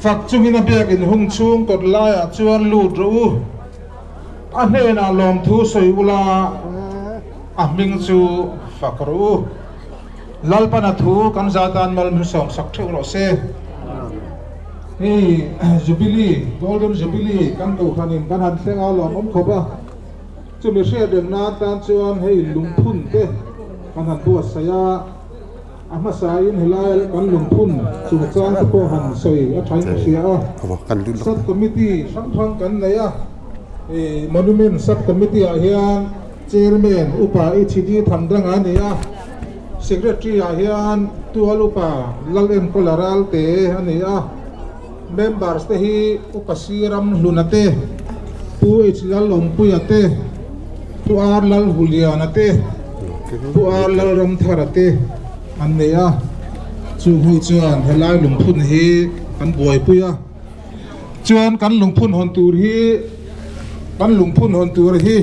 Fak chungin a biakin hung chhung kawt laiah chuan lut rawh u. A hnenah lawmthu sawi ula, a hming chu fak rawh u. Lalpana thu kan za tan mal min sawm sak theuh rawh se. Hei Jubilee, Golden Jubilee kan kohhranin kan han thleng a lawmawm khawp a, chumi hriat reng nan tan chuan hei lungphun te kan han buatsaih a, a hmasain helai kan lungphun chungchang te pawh han sawi a thain ka hria a. Sub Committee hrang hrang kan nei a, Monument Sub Committee ah hian Chairman Upa HD Thandanga a ni a, Secretary ah hian Tual Upa Lalenkawla Ralte a ni a, Members te hi Upa Siram Hluna te, Pu H Lalawmpuia te, Pu R Lalhuliana te, Pu R Lalramthara te an ni a, chung ho chuan helai lungphun hi kan buaipui a. Chuan kan lungphun hawn tur hi kan lungphun hawn tur hi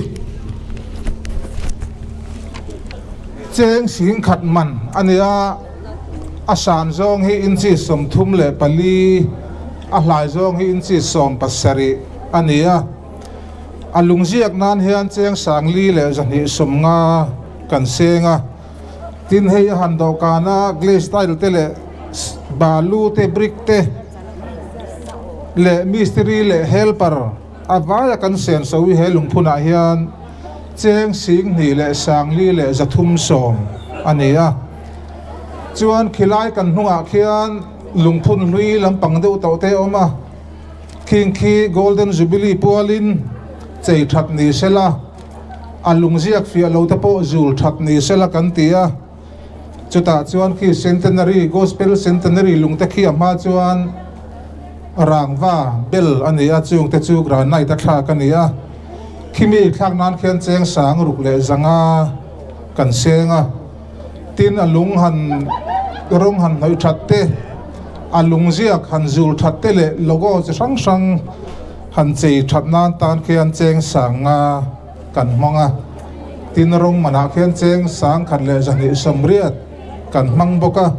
cheng sing khat man a ni a, a san zawng hi inchi 34, a hlai zawng hi inchi 70 a ni a. A lungziak nan hian cheng 4,250 kan seng a. Tin hei a han dawhkan a glaze tile te leh balu te brick te leh mistiri leh helper a vaia kan sen so hi he lungphunah hian cheng 2330 a ni a. Chuan khilai kan hnungah khian lungphun hlui lampang deuh tawh te a awm a, khing khi Golden Jubilee pualin chei that ni sela. A lungziak fiah lo te pawh zul that ni sela kan ti a, chutah chuan khi Centenary, Gospel Centenary lungte khi a hma chuan rangva bel a ni a, chung te chu granite a thlak a ni a, khimi thlak nan khian cheng 6500 kan seng a, tin a lung han rawng han hnawih that te, a lungziak han zul that te leh logo chi hrang hrang Han chei that nan tan khian cheng 500 kan hmang a, tin rawng manah khian cheng 1280 kan hmang bawk a.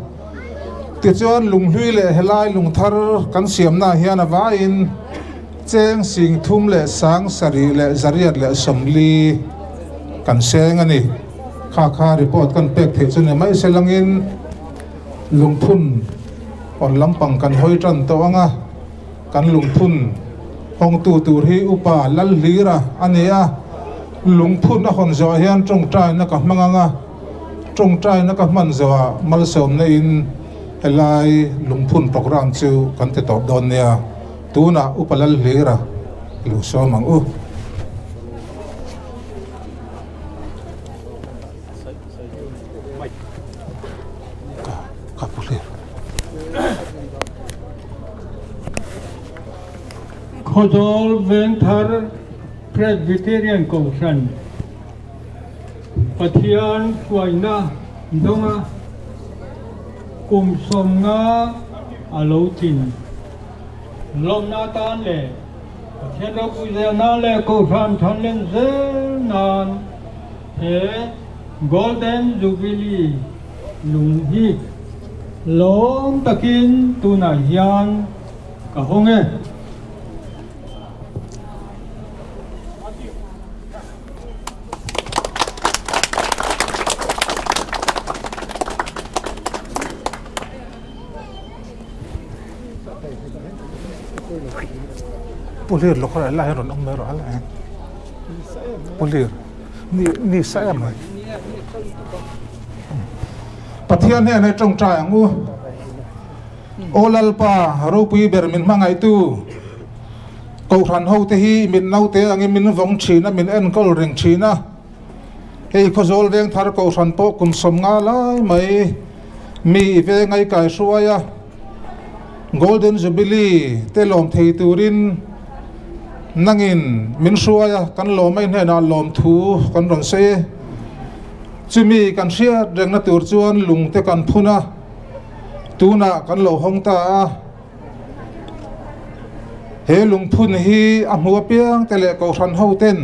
Tichuan lunghlui leh helai lungthar kan siamnaah hian a vaiin cheng 37,840 kan seng a ni. Kha kha report kan pek theih chu ni mai se langin lungphun awn lampang kan hawi tan tawh ang a. Kan lungphun hawngtu tur hi Upa Lalhlira a ni a, lungphun a hawn zawhah hian tawngtaina ka hmang ang a, tawngtaina ka hman zawhah malsawmna in helai lungphun programme chu kan ti tawp dawn nia. Tunah Upa Lalhlira lo sawm ang u. Ka pu hlir. Khawzawl Vengthar Presbyterian Kohhran Pathian hruaina dawnga kum 50 a lo tlin lawmna atan leh Pathian ropui zelna leh Kohhran thanlen zel nan He Golden Jubilee lung hi lawm takin tunah hian ka hawng e. Pulir lawk lai rawn awm mai rawh a la Pulir. Ni ni sa em mai. Pathian hian hei tawngtai ang u. Aw Lalpa, ropui ber min hmangaihtu, Kohhran ho te hi min naute angin min vawng thin a, min enkawl reng thin a. Hei Khawzawl Vengthar Kohhran pawh kum 50 lai mai mi i vengai kai hruai a. Golden Jubilee te lawm thei turin nangin min hruai a, kan lawmai hnenah lawmthu kan rawn sawi e. Chumi kan hriat rengna tur chuan lung te kan phun a, tunah kan lo hawng ta a. He lungphun hi a hmu apiang te leh kohhran ho ten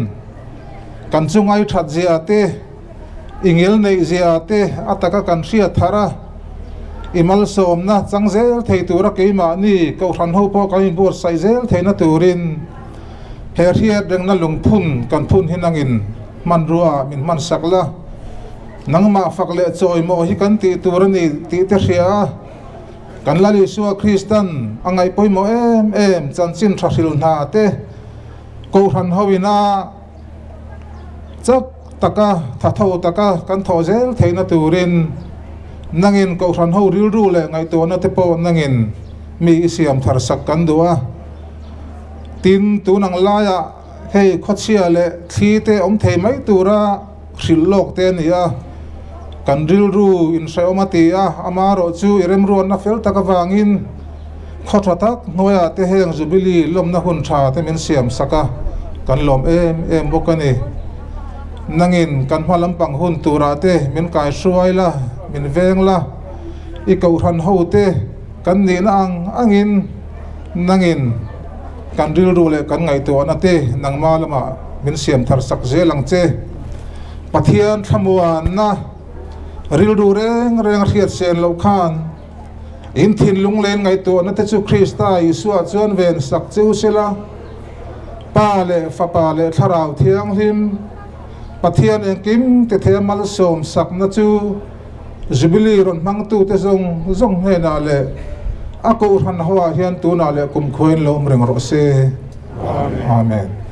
kan chungai that zia te, i ngil neih zia te a taka kan hriat thar a. I malsawmna chang zel thei tura keimahni Kohhran ho pawh kan inbuatsaih zel theihna turin he hriat rengna lungphun kan phun hi nangin hmanrua min hmansak la. Nangmah fak leh chawimawh hi kan tih tur a ni tih te hria a, kan Lal Isua Kristan a ngaih pawimawh em em chanchin tha hril hna te Kohhran ho ina chak taka tha tho taka kan thawh zel theihna turin nangin Kohhran ho rilru leh ngaihtuahna te pawh nangin mi i siam thar sak kan duh a. Tin, tun ang laiah hei khawchhia leh thli te awm thei mai tura hrilh lawk te a ni a, kan rilru inhrehawm a ti a, amaherawh chu i remruatna fel tak avangin khaw tha tak hnuaiah te heng Jubilee lawmna hun tha te min siam sak a, kan lawm em em bawk a ni. Nangin kan hma lampang hun turah te min kaihruai la, min veng la, i kohhran ho te kan nihna ang angin nangin Kan rilru leh kan ngaihtuahna te nangma lamah min siam thar sak zel ang che. Pathian thlamuanna rilru reng reng a hriat sen loh khan in thinlung leh in ngaihtuahna te chu Krista Isua chuan ven sak che u sela, Pa leh Fapa leh Thlarau Thianghlim, Pathian engkim ti thei a malsawm sakna chu Jubilee rawn hmangtute zawng zawng hnenah leh a kohhran hoah hian tunah leh kumkhuain lo awm reng rawh se. Amen.